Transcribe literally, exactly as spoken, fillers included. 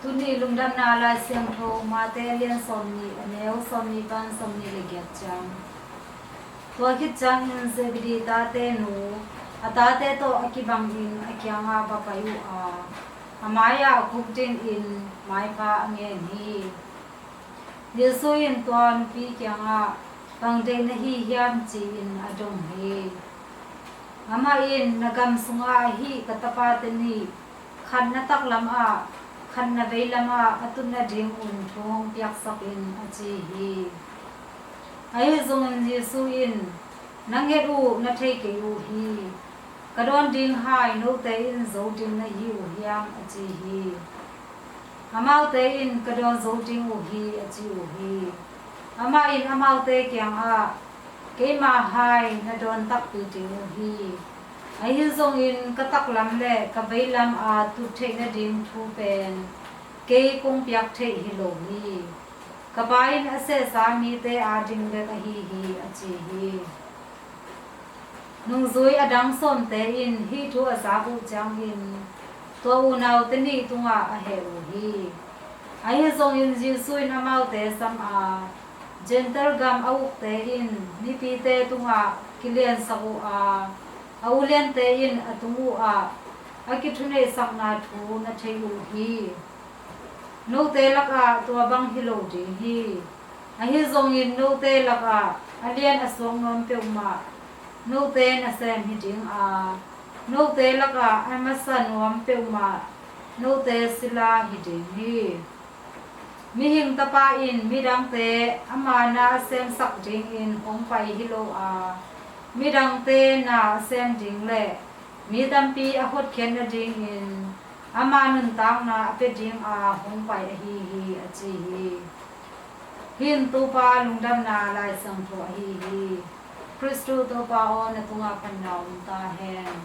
Tuni lungdamna Lai Siangtho Mate a lian sawmnih, a neu sawmnih pan sawmnih le giat ciang. Tua khit ciangin Zebedi tate nu, a tate tawh a kibangin a kiangah va pai uh a, a mai-ah a kuk dingin maipha a ngen hi. Jesu in tua nupi kiangah, "Bang deih na hi hiam?" ci-in a dong hi. Amah in, "Na gam sungah ahi ka tapate nih, khat na taklam ah, khat na veilam ah a tut nadingun thu hong piaksak in," a ci hi. Ahi zongin Jesu in, "Na nget uh na thei kei uh hi. Ka dawn ding hai note in zo ding na hi uh hiam?" a ci hi. Amaute in, "Ka dawn zo ding uh hi," a ci uh hi. Amah in amaute kiangah, "Keima hai na dawn takpi ding uh hi. Ahi zongin ka taklam le ka veilam a tut theih nading thu pen kei kong piak theih hi lo hi. Ka Pa in a sehsa mite ading bek ahi hi," a ci hi. Nungzui a dang sawmte in hih thu a zak uh ciangin tua unaute nih tungah a heh uh hi. Ahi zongin Jesu in amaute sam a, "Gentail gam a ukte in mipite tungah kiliansak uh a, a uliante in a tung uh ah a kithuneihsakna thu na thei uh hi. Note lakah tua bang hi lo ding hi. Ahi zongin note lakah a lian a suak nuam peuhmah note nasem hi ding a, note lakah a masa nuam peuhmah note sila hi ding hi. Mihing Tapa in midangte ama na a semsak dingin hong pai hi lo a, midangte na a sem ding le mi tampi a hotkhiat nadingin ama nuntakna a pia dinga hong pai ahi hi," a ci hi. Hih in Topa lungdamna Lai Siangtho ahi hi. Khristu Topa aw, na tungah phatna om ta hen.